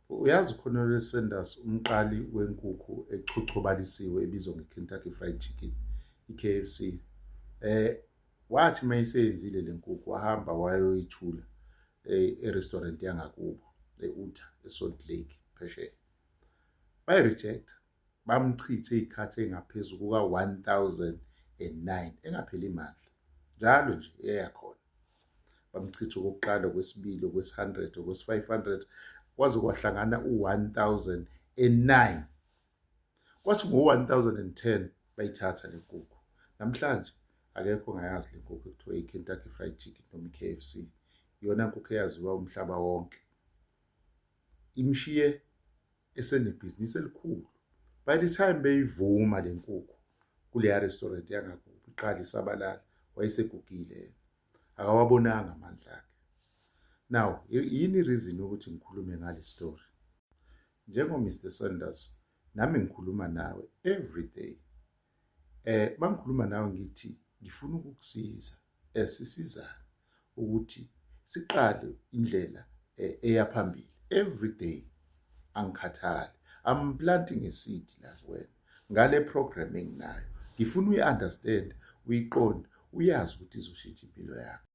Uyazi, uColonel Sanders, umqali wenkukhu echochobalisiwe ebizwa nge-Kentucky Fried Chicken, i-KFC, wathi mayiseyenzile le nkukhu, wahamba wayoyithula e-restaurant yangakubo e-Utah, eSalt Lake phesheya. Bayi-reject, bamchithe iy'khathi ey'ngaphezu kuka-1009, engapheli mandla, njalo nje eya khona. Bamchitha okokuqala, okwesibili, okwesi-100, okwesi-500, kwaze kwahlangana u-1009. Kwathi ngo-1010 bayithatha le nkukhu. Namhlanje akekho ongayazi le nkukhu ekuthiwa i-Kentucky Fried Chicken noma i-KFC, iyona nkukhu eyaziwa umhlaba wonke. Imshiye esenebhizinisi elikhulu. By the time beyivuma le nkukhu kuleya restaurant yangakubo, iqala isabalala, wayesegugile yena, akawabonanga amandla akhe. Now, yini reason ukuthi ngikhulume ngale story? Njengo Mr Sanders, nami ngikhuluma nawe every day. Mangikhuluma nawe ngithi ngifuna ukukusiza, sisizane ukuthi siqale indlela eya phambili. Every day angikhathali, I'm planting a seed la kuwena ngale programming nayo. Ngifuna uyi-understand, uyiqonde, uyazi ukuthi izoshintsha impilo yakho.